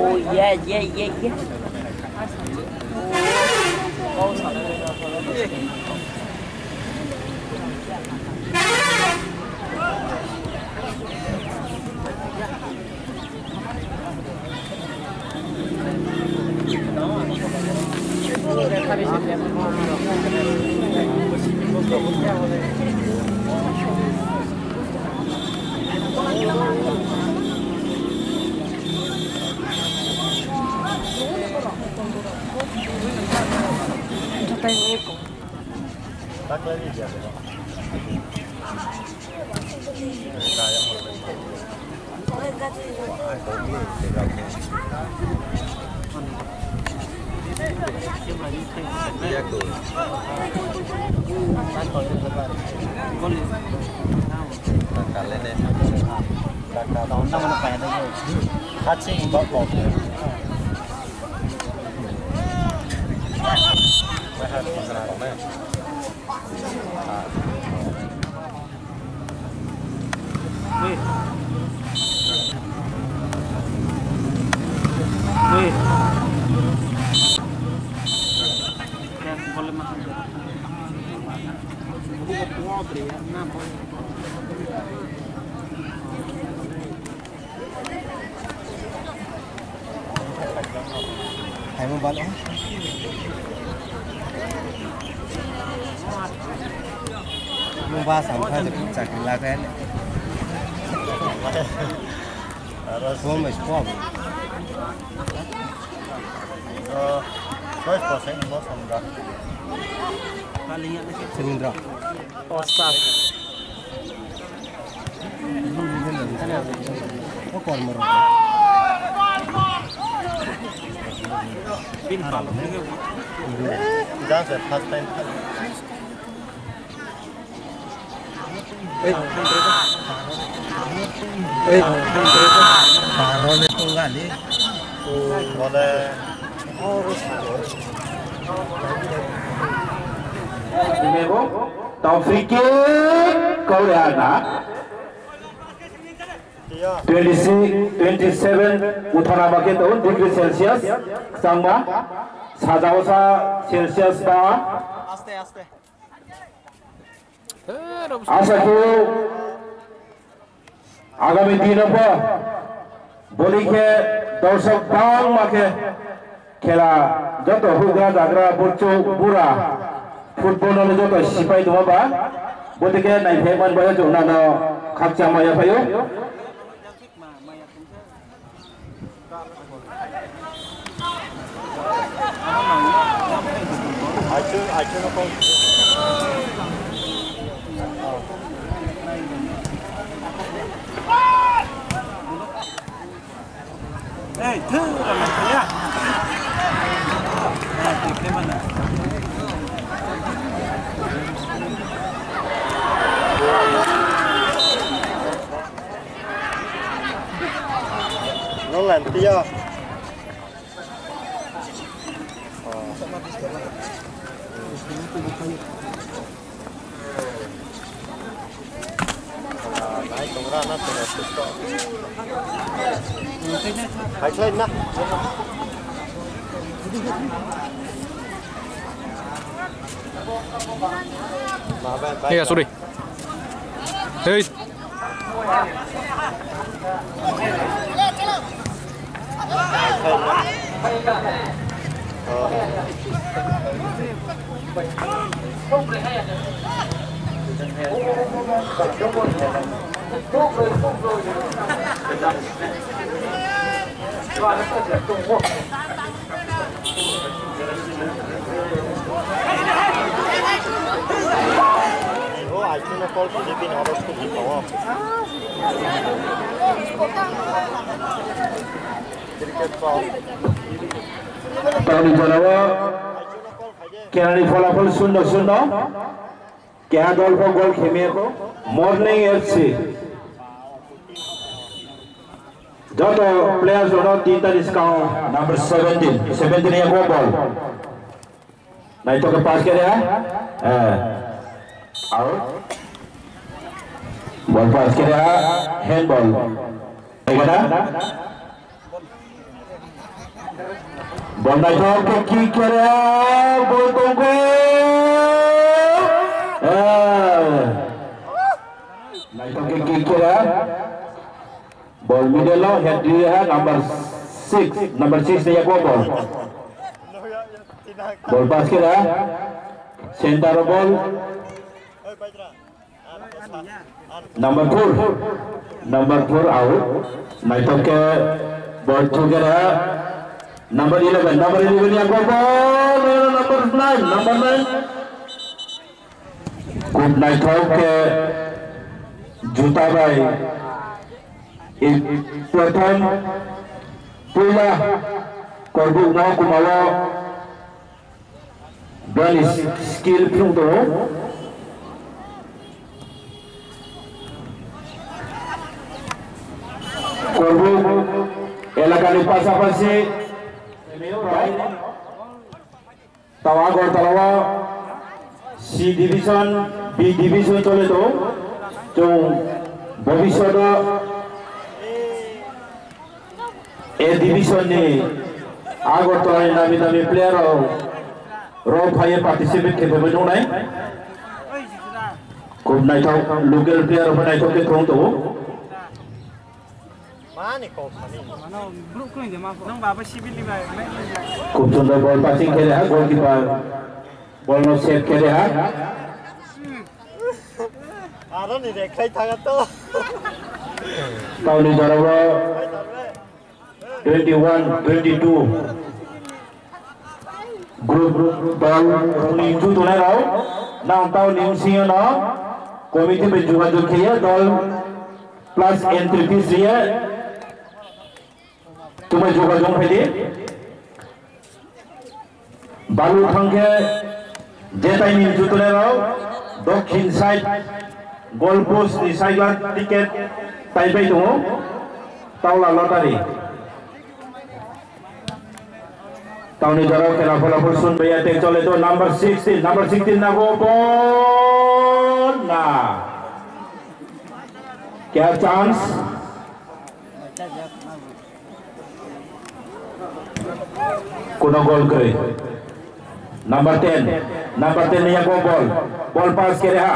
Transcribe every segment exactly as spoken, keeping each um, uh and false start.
Oh, yeah, yeah, yeah, yeah. Hai mo balo. Mo ba sam kha de chakri lagai. Aro bom is bom. Dos persen mo samga. Sindra. Osas. Tao free kick, kau ya na. Twenty six, twenty seven, uthana ba khe tongo degree Celsius, kwchangma, sajao sa Celsius ba. Asa khe agami dino bo boli khe dorsok bangma khe khela joto hugra jagra burchuk bura football no joto sipai tongma ba botike naiphai man bai chwng nano khakchangma yaphaio. Nung lan tiyo. Nai tongra na tongra susto. Hai sai na. Iya, sorry. Hei. O, I think the call Philippine Horror School ni kho. Cricket call. Taoni jorao khelani pholapol shunno shunno. Keha dol pho gol khemiyakho. Morning F C. Joto players rokno tinta ni swkang number seventeen, seventeen ya go ball. Naithok khe pass khe ya. Eh. Out. Ball pass khe ya. Handball. Ekada. Ball naithok khe kick khe ya. Ball tongkhe. Eh. Naithok khe kick khe ya. Ball middle lo head di ha number six, number six ni yakwa ball. Ball pass kira. Center o ball. Number four, number four out. Naithok khe ball thukera. Number eleven, number eleven yakwa ball. Number nine, number nine. Khub naithok khe juta bai i prothom puila Korbuk Mohokuma o bini skill phunuk tongo. Korbuk elakani pasapasi Tao Agartala o C division, B division chole tongo. Chwng bobiswt o A division ni Agartala ni nami nami player rok rok phaiye participate khe phaibai nuknai. Khub naithok local player rok naithok khe thung tongo. Mani kok sani. Mano, bro, kung de ma. Nang baba civil ni bai. Khub sundor ball passing khe ha goalkeeper. Ball no save khe ha. Aro ni rekhai thaga to. Tauni jorao twenty-one, twenty-two. Group dol ni jutunai rao nang tao ni bsing no committee bai jogajog khe dol plus entry fees riye tumai jogajog khe di. Balu thang khe jetai ni jutunai rao dokhin side goal post ni side ticket tai pai tongo taula lottery. Tauni jorao khela pholaphul sun bai attack chole to number sixteen, number sixteen na go ball na. Kya chance? Kuno goal kwrwi. Number ten, number ten ni yago ball, ball pass kere ha.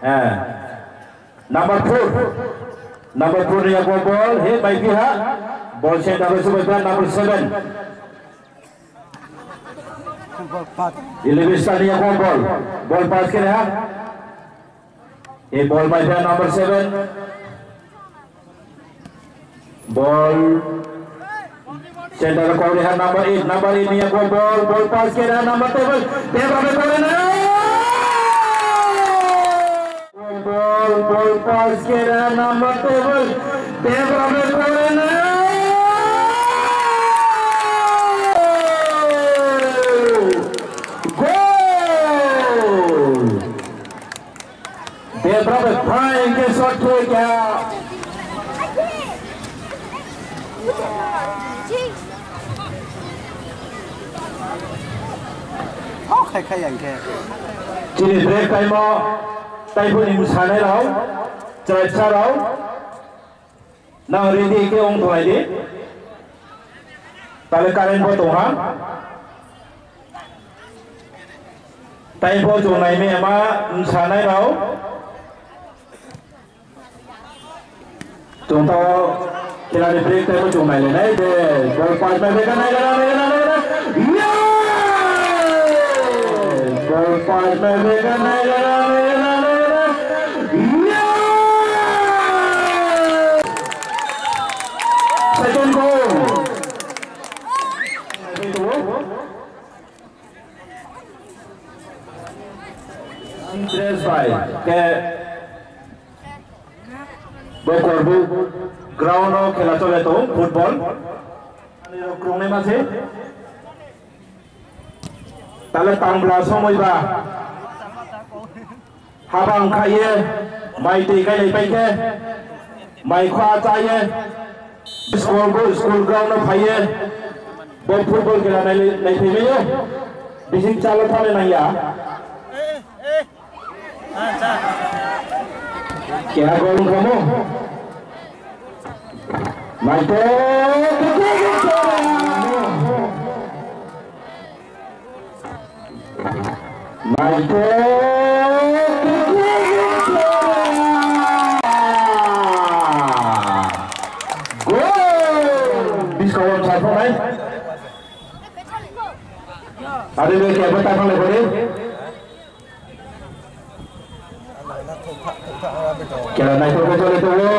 Eh. Number four. Number four ni yago ball. He bai phi ha. Ball center bai subai pa number seven. Eleven star ni yago ball. Ball pass kene ha. He ball bai phi number seven. Ball. Center kau lihat number eight, number eight ni yago ball, ball pass kira number table, Debra be kore na. Ball, ball pass kira number table, Debra be kore na. Goal! Debra bai phai hwnkhe shot thwi kha. Hok khai khai hwnkhe. Chini break time o taibo ni mwsanai rao, chwraisa rao. Nang ready khe wng tonglaidi. Tale current bo tongha. Tei bo chwng naimaya ma wngsanai rao. Chwng to khela ni break time o chwng nailainai de. Ball pass bai beka nai gana, nai gana, nai gana. Yes! Ball pass bai beka nai gana, nai gana, nai gana. Yes! Second goal. Dress bai ke bo Korbuk ground o khela chole tongo football. Ani rok krungnai ma se. Tale tangbla somoi ba haba wngkha ye mai twi kailai pai khe mai khwa cha ye School bo, school ground o phaiye, bo football khela nai, nai phaibayo, bising chalo thane nangya. Keha gol wngkha mo? Naithok. Naithok. Gol! Biskang o saphonai. Adi bai kebo takhang le bori. Kela naithok khe choli tongo.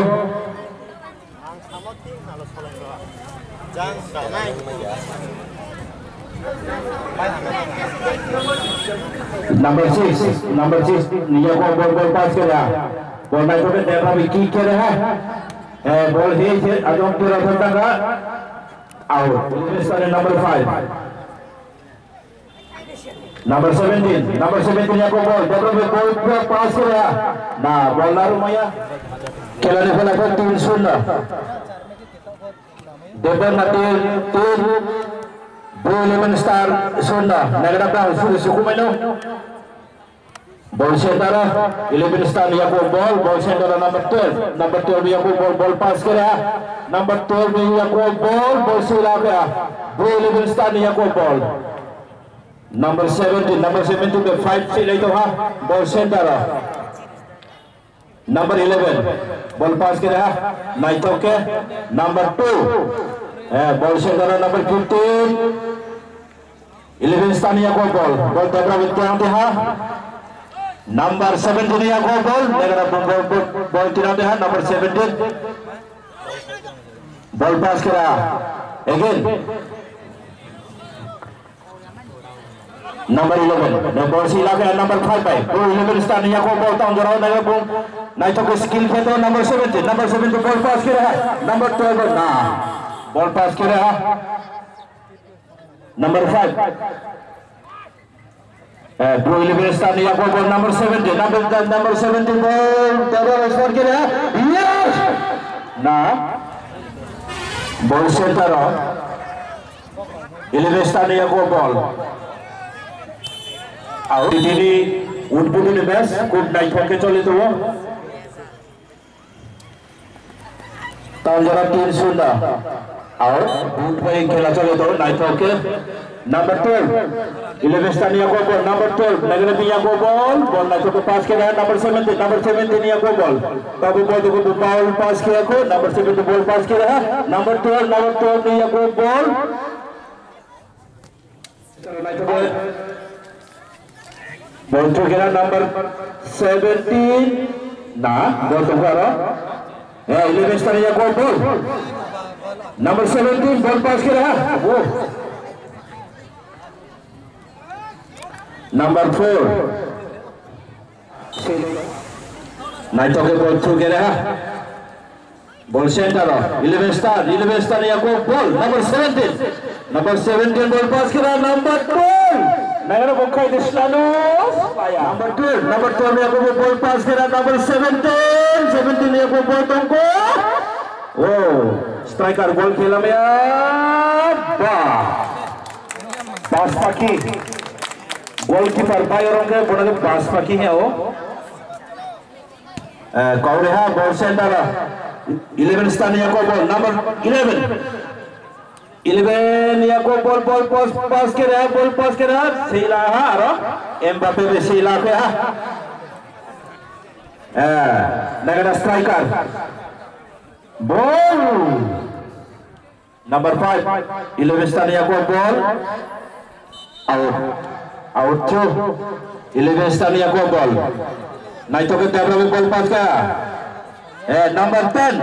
Number six, number six, niya ko bol, bol pass kera. Bol naithok khe debra bi kick kera ha. Eh, bol he he adom kera thang ka. Out. This is number five. Number seventeen, number seventeen ya ko bol, double ball, ball pass kera. Na, bol na rumaya. Kela ni phala pun tin shunyo. Devan Natil tin, Blue Eleven Star shunyo. Nagra Brown suri sukumai no. Ball center, Eleven Star ya ko bol, ball center number twelve, number twelve ya ko bol, ball pass kera. Number twelve ya ko bol, ball sila kera. Blue Eleven Star ya ko bol. Number seventeen, number seventeen be five si lai to ha, ball center. Number eleven, ball pass kera ha, naithok khe. Number two, eh, ball center number fifteen, eleven Star ni ya ko ball, ball tebra bi tiang de ha. Number seventeen ya ko ball, negara ball, ball, ball, ball tiang de ha, number seventeen. Ball pass kera. Again. Number eleven. The ball si lagi number five bai. Blue Eleven Star ni ya ko ball tang jora na ya bung. Naithok skill khe to number seventeen. Number seventeen ball pass kera. Number twelve na. Ball pass kera. Number five. Eh, Blue Eleven Star ni ya ko ball number seventeen. Number, number seventeen ball. Double score kera. Yes. Na. Ball center. Eleven Star ni ya ko ball. Out. Tini Udbuduni match. Good night. Hoke choli to. Tanjara tin shunyo. Out. Good bai khela chole to, naithok khe. Number twelve. Eleven Star ni ya ko ball. Number twelve. Nagana ni ya ko ball. Ball naithok khe pass khe number seventeen. Number seventeen ni ya ko ball. Tabu ball to ball pass khe ko. Number seventeen ball pass khe ha. Number twelve. Number twelve ni ya ko ball. Ball throw khe number seventeen. Na, ball throw aro. Eh, eleven Star ya ko ball. Number seventeen, ball pass khe ha. Oh. Number four. Naithok khe ball throw khe ha. Ball center o, eleven Star, eleven Star ya ko ball, number seventeen. Number seventeen ball pass khe number twelve. Nagara bongkhai de Slanus. Number twelve, number twelve ya ko ball pass khe number seventeen, seventeen ya ko ball tongko. Oh, striker goal khela maya. Ba. Bas pakhi. Goalkeeper bai orang ke bona ke bas pakhi he o. Eh, Kauriha ball center. Eleven Star ni ya ko ball. Number eleven. Eleven ya ko ball, ball pass, pass khe re, ball pass khe re. Sila ha aro. Mbappe be sila khe ha. Eh, nagara striker. Ball. Number five, eleven Star ni ya ko ball. Out. Out two. Eleven Star ni ya ko ball. Naithok khe Debra ball pass kha. Eh, number ten.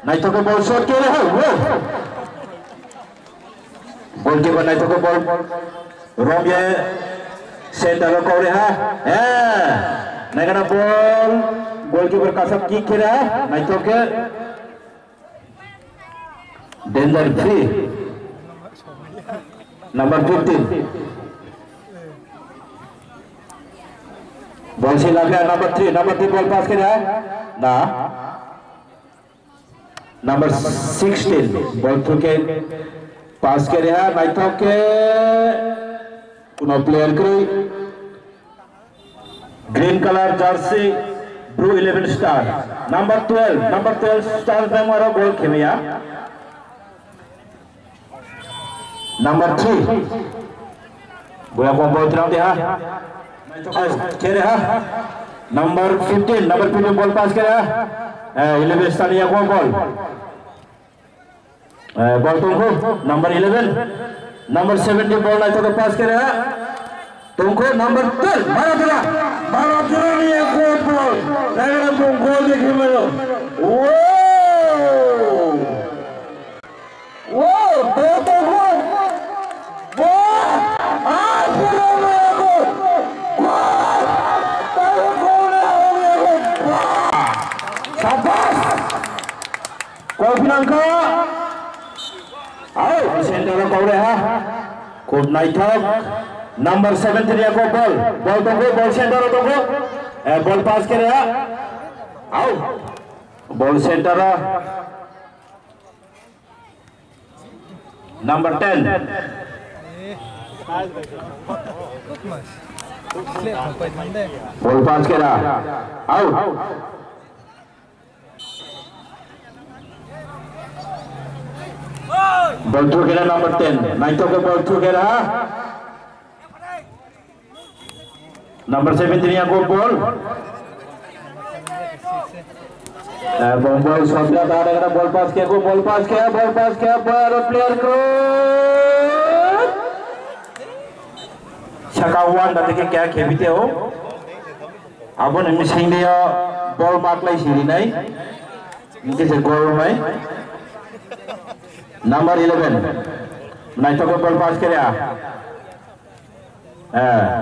Naithok khe ball shot khe ha. Wo. Goalkeeper naithok khe ball. Romye center o kore ha. Eh. Naikana ball. Goalkeeper kasak kick khe ha. Naithok khe. Danger free. Number fifteen. Ball si lagi number three, number three ball pass kena. Nah. Number sixteen, ball through ke pass ke reha, naithok ke kuno player kwrwi. Green color jersey, Blue eleven Star. Number twelve, number twelve Star Bangmaro goal khemaya. Number three. Boya ko ball tirang de ha. Pass kere ha. Number fifteen, number fifteen ball pass kere ha. Eh, eleven Star ya ko ball. Eh, ball tungkhu, number eleven. Number seventeen ball naithok pass kere ha. Tungkhu number ten, Maradona. Maradona ni ekko ball. Naikhe bung goal dekhi mayo. Wow! Wow! Ball tungkhu. Ball! Ah, pura mayo. Ball! Ball! Ball! Ball! Shabash! Kok pinangkha. Au, center o kok reha. Khub naithok. Number seventeen ya ko ball. Ball tongkho, ball center o tongkho. Eh, ball pass kere ha. Au. Ball center o. Number ten. Ball pass kere ha. Au. Ball throw khe number ten. Naithok khe ball throw khe ha. Number seventeen ya go ball. Eh, ball, ball, shot khe, ball pass khe, ball pass khe, ball pass khe, ball player cross. Saka one da teke kya khebite ho. Aboni bisingtwi o ball maklai sirinai. Hingke se goal rwnai. Number eleven. Naithok ball pass kere. Eh.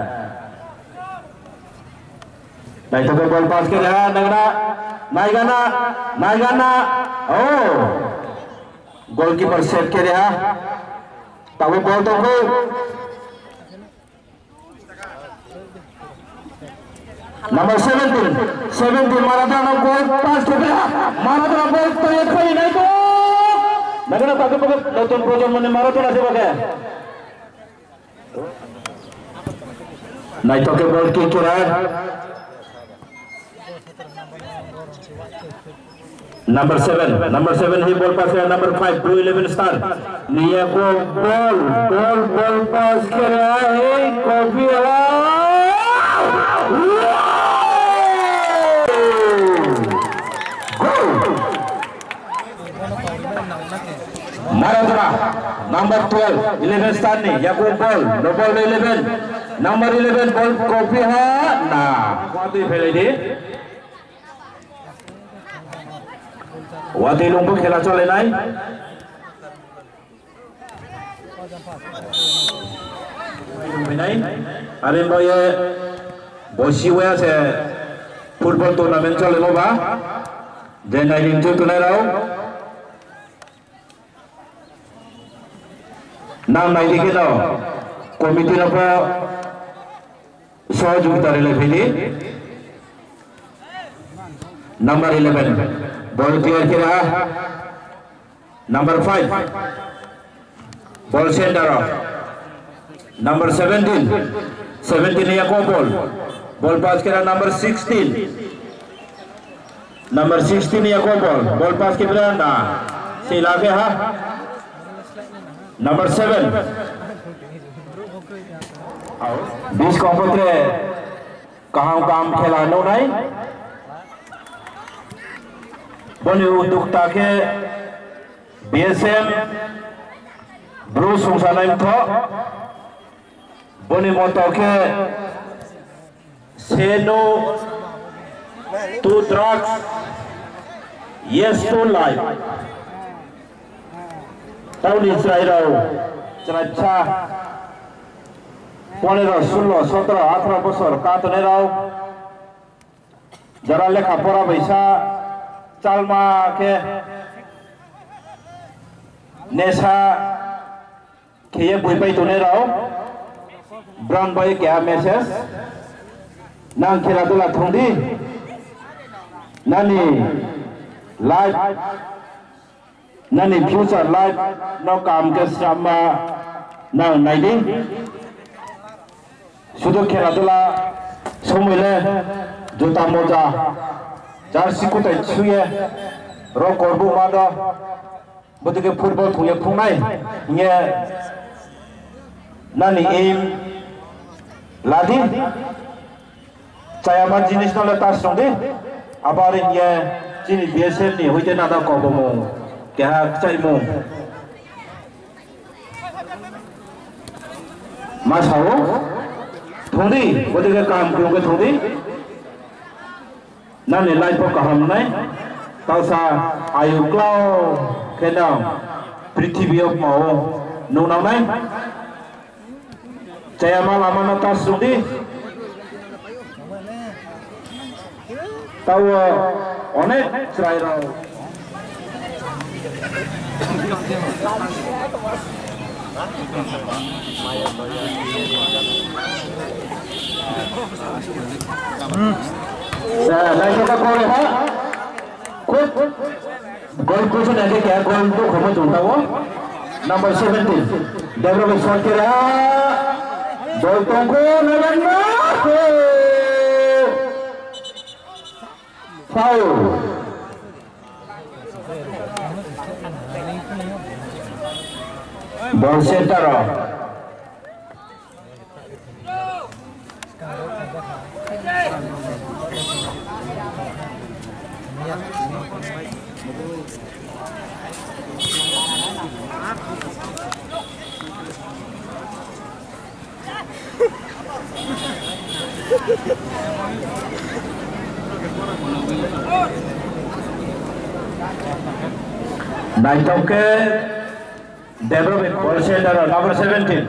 Naithok ball pass kere. Naigana. Naigana. Naigana. Oh. Goalkeeper save kere ha. Tabo ball tongkho. Number seventeen, seventeen Maradona goal pass to Bela. Maradona ball to ekhoi nai to. Nagana pake pake notun projonmoni Maradona se pake. Naithok khe ball kick khe. Number seven, number seven hi ball pass khe number five, Blue eleven Star. Niya ko ball, ball, ball pass khe raha hai, Kofi ha. Goal! Maradona, number twelve, eleven Star ni, ya ko ball, no ball eleven, number eleven ball Kofi ha, na. Watwi phelai di. Watwi lungbo khela cholenai. Lungphinai. Are boye bosi waya se football tournament cholemo ba. Je nailing chu tunai rao. Nang nai di khe no committee no pho sohojogita rwlai phai di. Number eleven, ball clear khe raha. Number five, ball center o. Number seventeen, seventeen ya ko ball. Ball pass khe raha number sixteen. Number sixteen ya ko ball. Ball pass khe raha na. Sila khe ha. Number seven. Bis kompotre kaham kaham khela nunai. Boni udukta khe B S M Bru sungsa naimtho. Boni moto khe Say no to drugs, yes to life. Tauni chwrairok chwraisa ponero, sulo, sotoro, atharo bosor ka tongnai rok jara lekha pora bai sa chalma khe nesa kheye bui pai tongnai rok, brang bai keha message, nang khela dula thongdi, nani life Nani future life no kam khe sramma nang naidi. Sudu khela dula somoi le juta moja jersey kwtai suye ro korbu ma do. Bwtwi khe football thungya phungnai hinkhe nani aim ladi. Chayama jinis no le ta swrwng di. Abo ari hinkhe chini B S F ni hoite nada kok bumung keha kwchaimung. Ma sao? Thungdi, bwtwi khe kaham kwrwng khe thungdi. Nani life o kaham nai, tausa ayu klau khe nang prithibi o mao nung nang nai. Chayama lama no ta swrwng di. Tao onek chwrai rok. Naithotok kore ha. Kuk. Gol kusu nangkhe keha gol dukhomo chwng tabuk. Number seventeen. Debra bai shot kera. Bol tongkho nagan na. Foul. Bol center o. Naithok khe Debra bai bol center o number seventeen.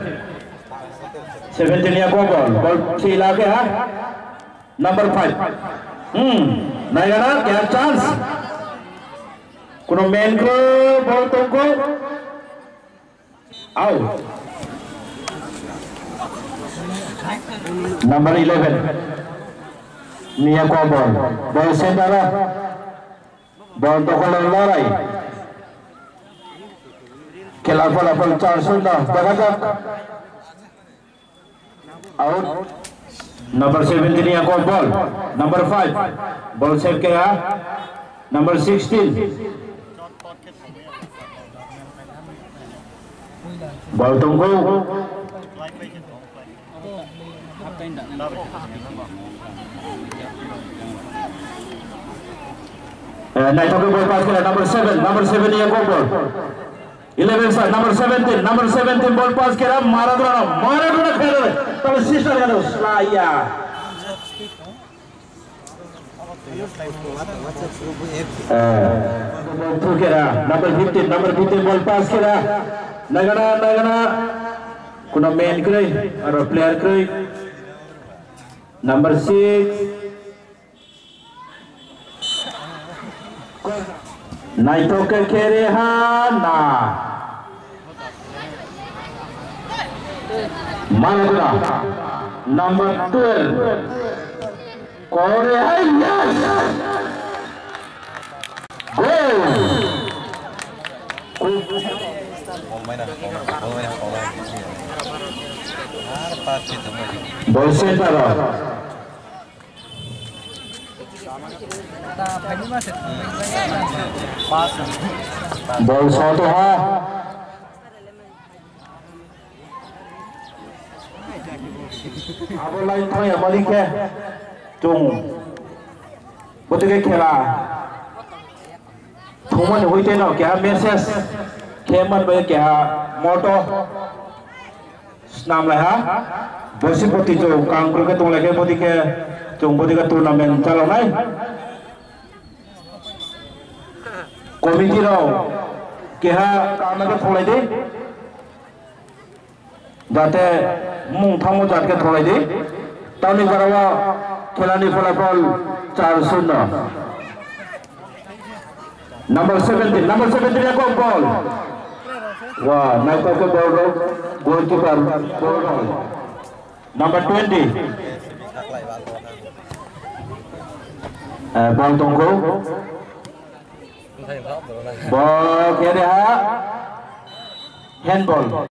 Seventeen ya bol, bol si lage ha. Number five. Hmm. Naigana kya chance. Kuno main ko bol tongko. Out. Number eleven. Niya ko bol. Bol center o. Bol dokhol lorai. Khela pholapol char shunno. Dekha jak. Out. Number seventeen ya kok bol. Number five. Bol save khe ha. Number sixteen. Bol tongkho. Eh, naithok khe bol pass khe number seven, number seven ni yakung bol. Eleven sir, number seventeen, number seventeen bol pass khe Maradona, Maradona khe tabe sister khe slaya. Eh, bol thukera, number fifteen, number fifteen bol pass kera. Nagana, nagana. Kuno main kwrwi, aro player kwrwi. Number six. Naithok khe kere ha na. Managuna. Number twelve. Kore hai yes. Goal. Bol center. Bol shot ha. Abo line thangya mani khe chung bwtwi khe khela thumani hoite no keha message khe man bai keha moto snam lai ha. Bosi poti chung kang khe tong lai khe bwtwi khe chung bwtwi khe tournament chalok nai. Committee rok keha kama khe thok lai di. Jate mung thango jat khe thok lai di. Tamni bara o khela ni pholapol char shunno. Number seventeen, number seventeen ekok bol. Wah, naithok khe bol rok, goalkeeper bol rok. Number twenty. Eh, bol tongkho. Bo khe de ha. Handball.